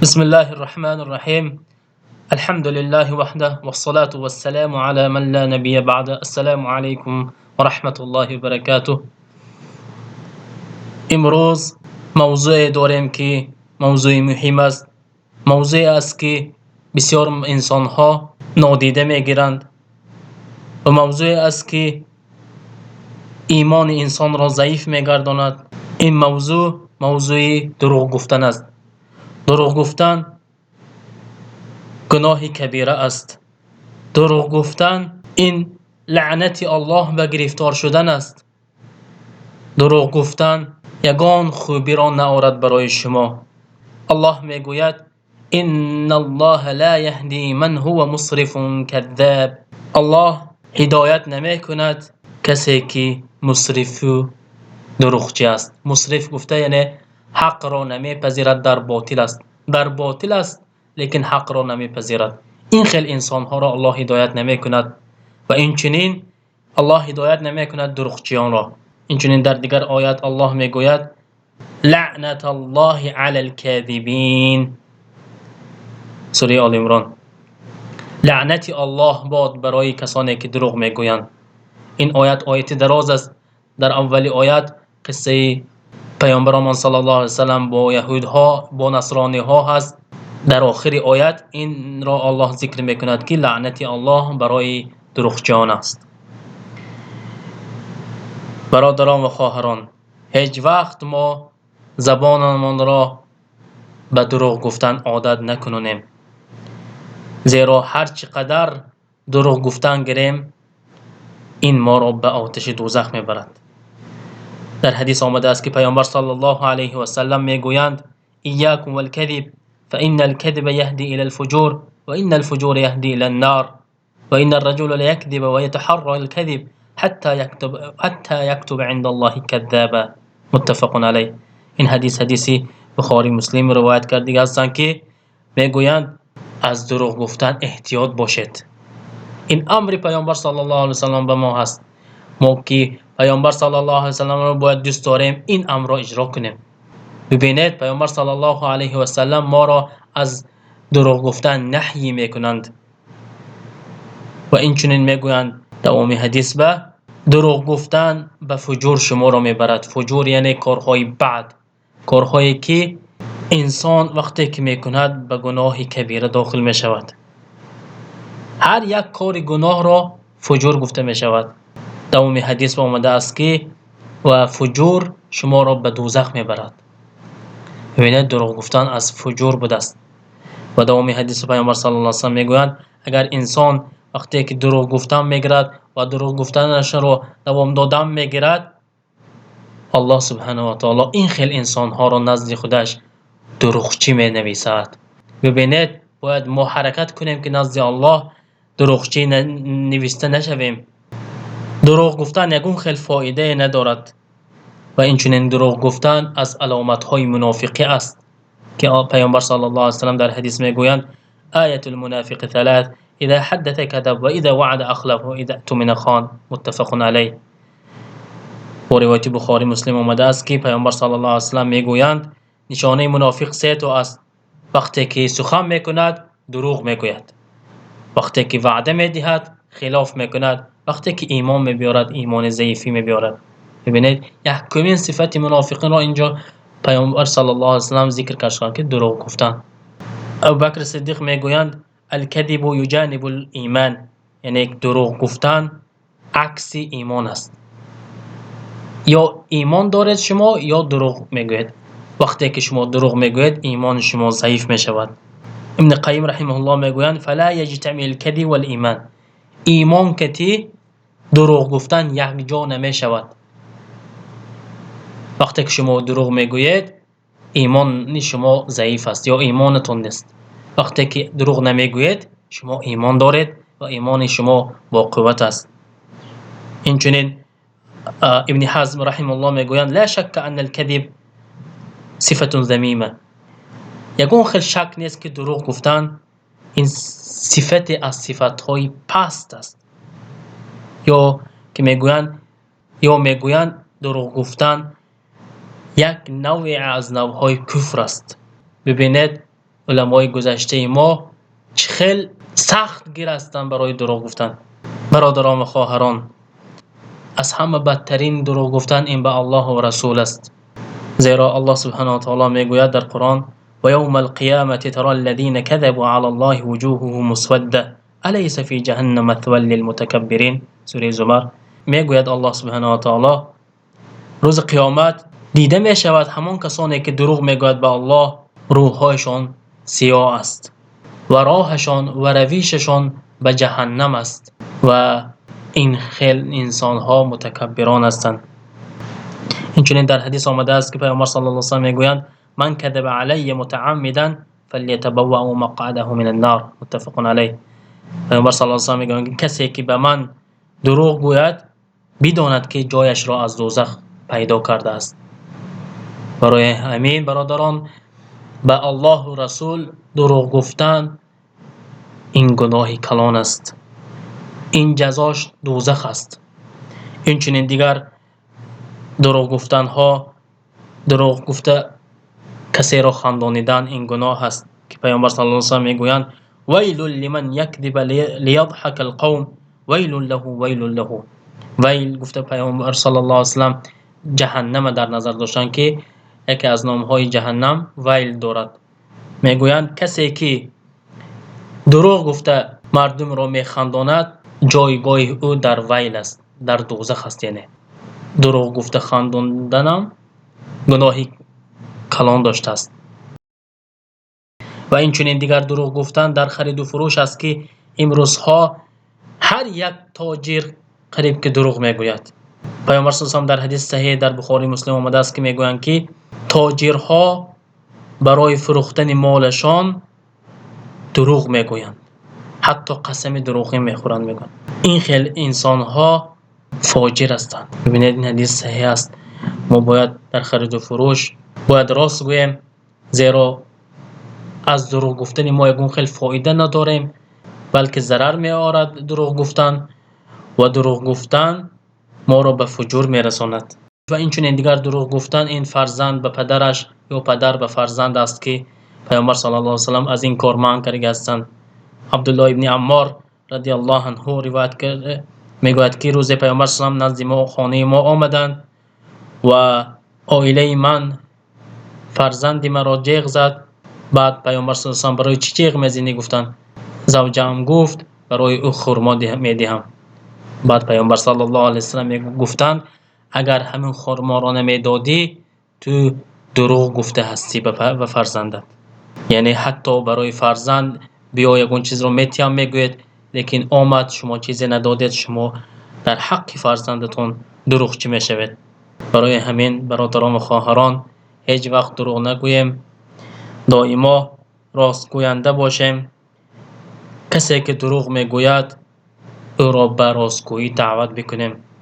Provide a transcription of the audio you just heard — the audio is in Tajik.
بسم الله الرحمن الرحيم. الحمد لله وحده، والصلاة والسلام على من لا نبي بعده. السلام عليكم ورحمة الله وبركاته. Имрӯз мавзӯе дорем, ки мавзӯи муҳим аст, мавзӯе аст, ки бисёр инсонҳо нодида мегиранд, ва мавзӯе аст, ки имони инсонро заиф мегардонад. Ин мавзӯъ мавзӯи дурӯғ гуфтан аст. Дурӯғ гуфтан гуноҳи кабира аст. Дурӯғ гуфтан ин лаънати Аллоҳ ба гирифтор шудан аст. Дурӯғ гуфтан ягон хубиро наорад барои шумо. Аллоҳ мегӯяд: "Инналлоҳа ла яҳди ман ҳува мусрифун каззаб". Аллоҳ ҳидоят намекунад касе, ки мусрифу дурӯғчӣ аст. Мусриф гуфта, яъне ҳақро намепазирад, дар ботил аст, дар ботил аст, лекин ҳақро намепазирад. Ин хел инсонҳоро Аллоҳ ҳидоят намекунад ва инчунин Аллоҳ ҳидоят намекунад дурӯғчиёнро. Инчунин дар дигар оят Аллоҳ мегӯяд: "Лаънаталлоҳи алал козибин". Сураи Оли Имрон. Лаънати Аллоҳ бод барои касоне, ки дурӯғ мегӯянд. Ин оят ояти дароз аст. Дар аввали оят қиссаи паёмбаромон саллаллоҳу алайҳи васаллам бо яҳудҳо, бо насрониҳо ҳаст. Дар охири оят инро Аллоҳ зикр мекунад, ки лаънати Аллоҳ барои дурӯғчиён аст. Бародарон ва хоҳарон, ҳеҷ вақт мо забонамонро ба дурӯғ гуфтан одат накунонем, зеро ҳар чӣ қадар дурӯғ гуфтан гирем, ин моро ба оташи дӯзах мебарад. Дар ҳадис омадааст, ки паёмбар саллаллоҳу алайҳи васаллам мегӯянд: "Иякум валказиб, фа иннал казиба яҳди илал фуҷур, ва иннал фуҷура яҳди илан нар, ва иннар раҷула лаякзибу ва ятаҳаррал казиб ҳатта яктуба индаллоҳи каззаба". Муттафақун алайҳ. Ин ҳадис ҳадиси Бухорӣ, Муслим ривоят кардига ҳастанд, ки мегӯянд: аз дурӯғ гуфтан эҳтиёт бошед. Ин амри паёмбар саллаллоҳу алайҳи васаллам ба мо ҳаст. Мо, ки паёмбар саллаллоҳу алайҳи васалламро бояд дӯст дорем, ин амрро иҷро кунем. Бибинед, паёмбар саллаллоҳу алайҳи васаллам моро аз дурӯғ гуфтан наҳйӣ мекунанд ва инчунин мегӯянд давоми ҳадис: ба дурӯғ гуфтан ба фуҷур шуморо мебарад. Фуҷур яъне корҳои бад, корҳое, ки инсон вақте ки мекунад, ба гуноҳи кабира дохил мешавад. Ҳар як кори гуноҳро фуҷур гуфта мешавад. Давоми ҳадис омадааст, ки ва фуҷур шуморо ба дӯзах мебарад. Бибинед, дурӯғ гуфтан аз фуҷур будааст. Ва давоми ҳадиси паёмбар саллаллоҳу алайҳи васаллам мегӯянд: агар инсон вақте ки дурӯғ гуфтан мегирад ва дурӯғ гуфтанашро давом додан мегирад, Аллоҳ субҳанаҳу ва таоло ин хел инсонҳоро назди худаш дурӯғчӣ менависад. Бибинед, бояд мо ҳаракат кунем, ки назди Аллоҳ дурӯғчӣ нависта нашавем. Дурӯғ гуфтан ягон хел фоидае надорад ва инчунин дурӯғ гуфтан аз аломатҳои мунофиқӣ аст, ки паёмбар саллаллоҳу алайҳи васаллам дар ҳадис мегӯянд: "Аятул мунофиқи салас: иза ҳаддаса казаб, ва иза ваъада ахлаф, ва иза ӯтумина хон". Муттафақун алайҳ. Бо ривояти Бухорӣ, Муслим омадааст, ки паёмбар саллаллоҳу алайҳи васаллам мегӯянд: нишонаи мунофиқ се то аст: вақте ки сухан мекунад, дурӯғ мегӯяд, вақте ки ваъда медиҳад, хилоф мекунад, вақте ки имон мебиёрад, имони заифӣ мебиёрад. Бибинед, якумин сифати мунофиқинро инҷо паёмбар саллаллоҳу алайҳи васаллам зикр карданд, ки дурӯғ гуфтан. Абубакр Сиддиқ мегӯянд: "Алказибу юҷанибул иман", яъне дурӯғ гуфтан акси имон аст. Ё имон доред шумо, ё дурӯғ мегӯед. Вақте ки шумо дурӯғ мегӯед, имони шумо заиф мешавад. Ибни Қайим раҳимаҳуллоҳ мегӯянд: "Фала яҷтамиул казиб вал иман". Имон кати дурӯғ гуфтан якҷо намешавад. Вақте ки шумо дурӯғ мегӯед, имони шумо заиф аст ё имонатон нест. Вақте ки дурӯғ намегӯед, шумо имон доред ва имони шумо бо қувват аст. Инчунин Ибни Ҳазм раҳимаҳуллоҳ мегӯянд: "Ла шакка аннал казиб сифатун замима". Ягон хел шак нест, ки дурӯғ гуфтан ин сифате аз сифатҳои паст аст, ё ки мегӯянд, ё мегӯянд, дурӯғ гуфтан як навъе аз навъҳои куфр аст. Бибинед, Уламои гузаштаи мо чӣ хел сахтгир ҳастанд барои дурӯғ гуфтан. Бародарон ва хоҳарон, аз ҳама бадтарин дурӯғ гуфтан ин ба Аллоҳ ва Расул аст. Зеро Аллоҳ субҳонаҳу ва таъоло мегӯяд дар Қуръон: ва явмал қиёмати тарал лазина казабу алаллоҳи вуҷуҳуҳум мусвадда алайса фи ҷаҳаннама масван лилмутакаббирин. Сураи Зумар. Мегӯяд Аллоҳ субҳонаҳу ва таъоло: рӯзи қиёмат дида мешавад ҳамон касоне ки дурӯғ мегӯяд ба Аллоҳ, рӯҳҳояшон сиёҳ аст ва роҳашон ва равишашон ба ҷаҳаннам аст ва ин хел инсонҳо мутакаббирон ҳастанд. Инчунин дар ҳадис омадааст, ки Паёмбар саллаллоҳу алайҳи васаллам мегӯянд: ман казаба алайя мутааммидан фалятабавва мақъадаҳу минан нор. Муттафақун алайҳ. Паёмбар саллаллоҳу алайҳи васаллам мегӯянд, ки касе ки ба ман дурӯғ гӯяд, бидонад ки ҷояшро аз дӯзах пайдо кардааст. Барои ҳамин, бародарон, ба Аллоҳу Расул дурӯғ гуфтан ин гуноҳи калон аст. Ин ҷазош дӯзах аст. Инчунин дигар дурӯғ гуфтанҳо, дурӯғ гуфта касеро хандонидан ин гуноҳ аст, ки Паёмбар саллаллоҳу алайҳи васаллам мегӯянд: вайлун лиман якзиба лиядҳакал қавм вайлун лаҳу вайлун лаҳу. Вайл гуфта Паёмбар саллаллоҳу алайҳи васаллам ҷаҳаннама дар назар доштанд, ки яке аз номҳои ҷаҳаннам вайл дорад. Мегӯянд, касе ки дурӯғ гуфта мардумро механдонад, ҷойгоҳи ӯ дар вайл аст, дар дӯзах аст. Яъне дурӯғ гуфта хандонданам гуноҳи калон доштааст. Ва инчунин дигар дурӯғ гуфтан дар хариду фурӯш аст, ки имрӯзҳо ҳар як тоҷир қариб ки дурӯғ мегӯяд. Паёмбар саллаллоҳу алайҳи васаллам дар ҳадиси саҳеҳ дар Бухорӣ, Муслим омадааст, ки мегӯянд, ки тоҷирҳо барои фурӯхтани молашон дурӯғ мегӯянд, ҳатто қасами дурӯғин мехӯранд. Мегӯянд, ин хел инсонҳо фоҷир ҳастанд. Бибинед, ин ҳадис саҳеҳ аст. Мо бояд дар хариду фурӯш бояд рост гӯем, зеро аз дурӯғ гуфтани мо ягон хел фоида надорем, балки зарар меорад дурӯғ гуфтан, ва дурӯғ гуфтан моро ба фуҷур мерасонад. Ва инчунин дигар дурӯғ гуфтан ин фарзанд ба падараш ё падар ба фарзанд аст, ки Паёмбар саллаллоҳу алайҳи васаллам аз ин кор манъ карда ҳастанд. Абдуллоҳ ибни Аммор радиаллоҳу анҳу ривоят карда мегӯяд, ки рӯзе Паёмбар саллаллоҳу назди мо, хонаи мо омаданд ва оилаи ман фарзанди маро ҷеғ зад. Баъд Паёмбар саллаллоҳу алайҳи васаллам: барои чӣ ҷеғ мезанӣ? Гуфтанд. Завҷаам гуфт: барои ӯ хурмо медиҳам. Баъд Паёмбар саллаллоҳу алайҳи васаллам гуфтанд: агар ҳамин хурморо намедодӣ, ту дурӯғ гуфта ҳастӣ ба фарзандат. Яъне ҳатто барои фарзанд биё, ягон чизро метиҳам мегӯед, лекин омад, шумо чизе надодед, шумо дар ҳаққи фарзандатон дурӯғчӣ мешавед. Барои ҳамин, бародарон ва хоҳарон, ҳеҷ вақт дурӯғ нагӯем, доимо ростгӯянда бошем. Касе ки дурӯғ мегӯяд, ӯро ба ростгӯӣ даъват бикунем.